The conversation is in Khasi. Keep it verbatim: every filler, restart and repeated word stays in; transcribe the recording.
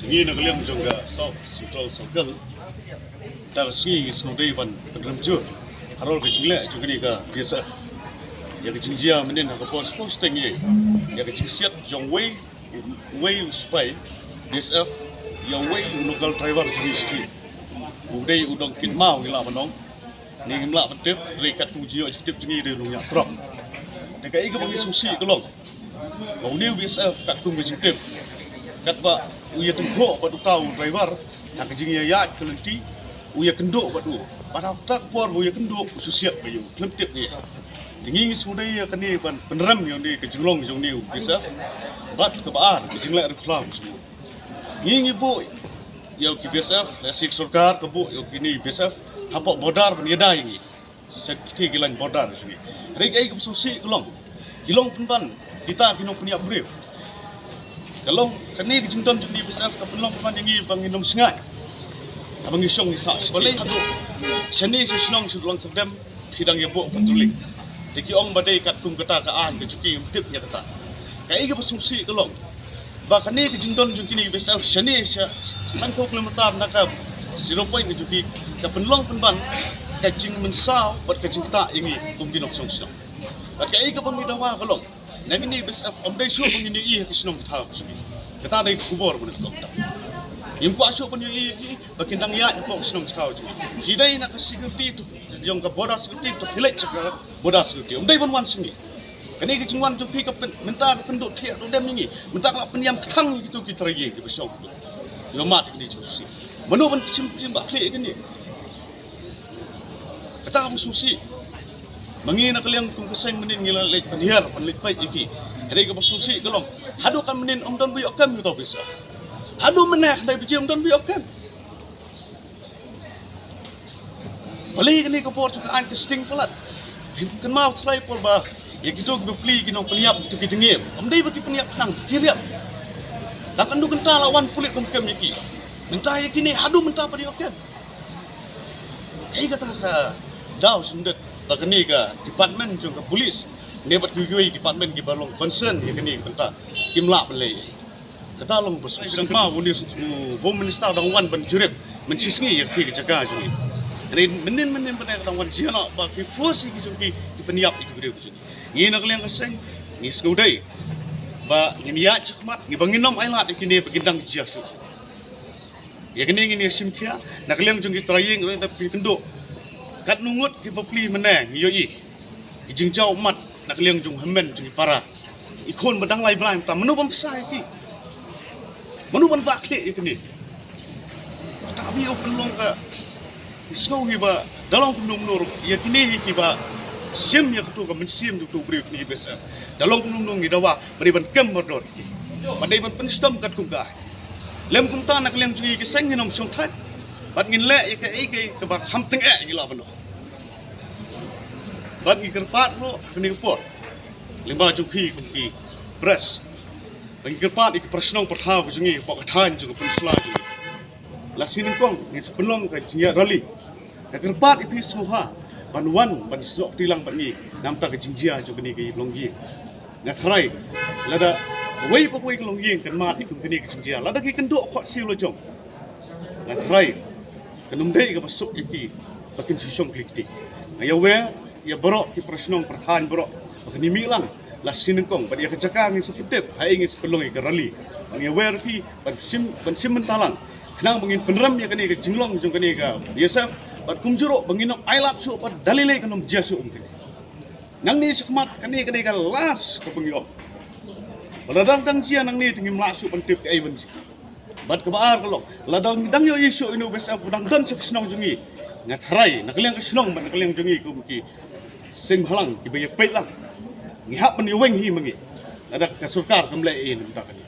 Ngi na ka liang jong ka South Central Circle, da ka sngi ngi sngewdei ban pynrem jur halor ka jingleh jong kane ka B S F. Ïa ka jingjia mynnin ha ka por sngewsih ngi, ïa ka jingsiat jong wei, wei u sipai B S F ïa wei u local driver jong ngi shisha. U dei u dong kynmaw ngi lah ban ong. Ngi ngim lah ban tip, hynrei katkum ka jingïoh jingtip jong ngi dei u nongñiah trok. Te kaei kaba ngi sngewsih ka long, ba une u B S F katkum ka jingtip, katba u ïatyngkhuh bad uta u driver ha ka jingïaid ka lynti, u ïakynduh bad u. Bad ha kata ka por ba u ïakynduh, u shu siat bad u, khlem tip ïa u. Te ngi ngi sngewdei ïa kane ban pynrem ïa une ka jinglong jong une u B S F. Bad kaba ar, ka jingleh riewkhlaw jong u. Ngi ngi buh ïa u ki B S F, lehse ka sorkar ka buh ïa u kine B S F hapoh border ban ïada ïa ngi. Sa kiti ki lain border jong ngi. Hynrei kaei kaba sngewsih ka long, ki long pynban kita ki nongpynïap briew. Ka long kane ka jingdon jong kine B S F ka pynlong pynban ïa ngi ba ngin ym shngaiñ. Haba ngi shong ngi sah shatei haduh shane sha shnong sha Dawlang Kyrdem, phi dang ïa buh patrolling. Te ki ong ba dei katkum kata ka aiñ ka jong ki, ngim tip ïa kata. Kaei kaba sngewsih ka long, ba kane ka jingdon jong kine ki B S F shane sha sanphew kilometer na ka zero point ka jong ki, ka pynlong pynban ka jingmynsaw bad ka jingktah ïa ngi kum ki nongshong shnong. Bad kaei kaba ngi dawa ka long, na kine ki B S F ym dei shuh ba ngin ïohi ha ki shnong ki thaw ka jong ki. Kata dei ka khubor ba ngi kwah. Ngim kwah shuh ban ïohi ïa ki ba kin dang ïaid hapoh ki shnong ki thaw jong ki. Ki dei na ka security to, jong ka border security to, ki leit sha ka border security. Ym dei ban wan sha ngi. Kane ka jingwan jong phi ka pyn-, mynta ka pynduh thiah duh dem ïa ngi. Mynta ka la pynïam kthang ïa kito ki trai ïing kiba shong kito. Ïa mad kine jong si. Mano ban pynshim pynshim ba khlieh ïa kine. Kata kaba sngewsih. Ma ngi na ka liang kum ka seng mynnin ngi la leit pynhiar, pynleit peit ïa ki. Hynrei kaba sngewsih ka long, haduh kan mynnin ym don ba ïoh kem ïa uta u B S F. Haduh mynne khyndai baje ym don ba ïoh kem. Balei kane ka por jong ka aiñ ka sting palat? Kynmaw trai por ba ïa kito kiba plie ki nongpynïap, kito ki dngiem. Ym dei ba ki pynïap khnang, ki riam. Tang kynduh kynta la wan pulit ban kem ïa ki. Mynta ïa kine haduh mynta pat ïoh kem. Kaei kata ka daw shyndet ba kane ka department jong ka police ne bad kiwei kiwei department kiba long concern ïa kane ka bynta kim lah ban leh. Kata long ba sngewsih. Kynmaw une u Home Minister dang wan ban jurip mynshisngi ïa kane ka jaka jong ngi. Hynrei mynnin mynnin ba dang wan jia noh ba ki force ïa ki jong ki ki pynïap ïa ki briew ki jong ngi. Ngi na ka liang ka seng ngi sngewdei ba ngin ïaid shakhmat, ngi ba ngin ym ailad ïa kine ba kin dang jia shuh shuh. Ïa kane ngin ïa shim khia na ka liang jong ki trai ïing, da phi kynduh. Katno ngut kiba plie mynne ngi ïohi. Ki jingjaw ummat na ka liang jong hynmen jong ki para. I khun ba dang lai blai mynta mano ban bsa ïa ki? Mano ban bah khlieh ïa kine? Kata ba ïa u pynlong ka, ngi sngew hi ba da long kumno kumno ruh ïa kine hi kiba shim ïa kato ka mynsiem jong uto u briew kine ki B S F. Da long kumno kumno ngi dawa ba dei ban kem mardor ïa ki. Ba dei ban pynshitom katkum ka aiñ. Lym kumta na ka liang jong ngi ki seng ngin ym shongthait. Bad ngin leh ïa kaei kaei kaba kham tyngeh ngi lah ban ong. Bad ngi kyrpad ruh ha kane ka por lyngba jong phi kum ki press, ba ngi kyrpad ïa ki para shnong para thaw ka jong ngi hapoh ka thaiñ jong ka peninsula jong ngi. La sien nyngkong ngin sa pynlong ka jingïaid rally. Nga kyrpad ïa phi sngewbha ban wan ban snoh kti lang bad ngi na bynta ka jingjia jong kane ka longïing. Nga tharai lada kawei pa kawei ka longïing kan mad ïa kum kane ka jingjia, lada ki kynduh khohsiew la jong, nga tharai kan ym dei kaba suk ïa ki ba kin shu shong kli kti. Nga ïawer ïa baroh ki para shnong para thaw baroh ba kan ïa mih lang la sien nyngkong bad ïa ka jaka ngin sa pyntip ha ei ngin sa pynlong ïa ka rally. Nga ïawer ïa phi ban shim, ban shim bynta lang khnang ba ngin pynrem ïa kane ka jinglong jong kane ka B S F bad kumjuh ruh ba ngin ym ailad shuh bad da lei lei kan ym jia shuh kum kane. Nangne shakhmat kane ka dei ka last kaba ngi ong. Ba lada dang jia nangne te ngim lah shuh ban tip kaei ban jia. Bad kaba ar ka long, lada ngi dang ïohi shuh ïa une u B S F u dang don sha ka shnong jong ngi, nga tharai na ka liang ka shnong bad na ka liang jong ngi kum ki seng bhalang kiba ïa peit lang, ngi hap ban ïa weng hi ma ngi. Lada ka sorkar kam leh ei na bynta kane.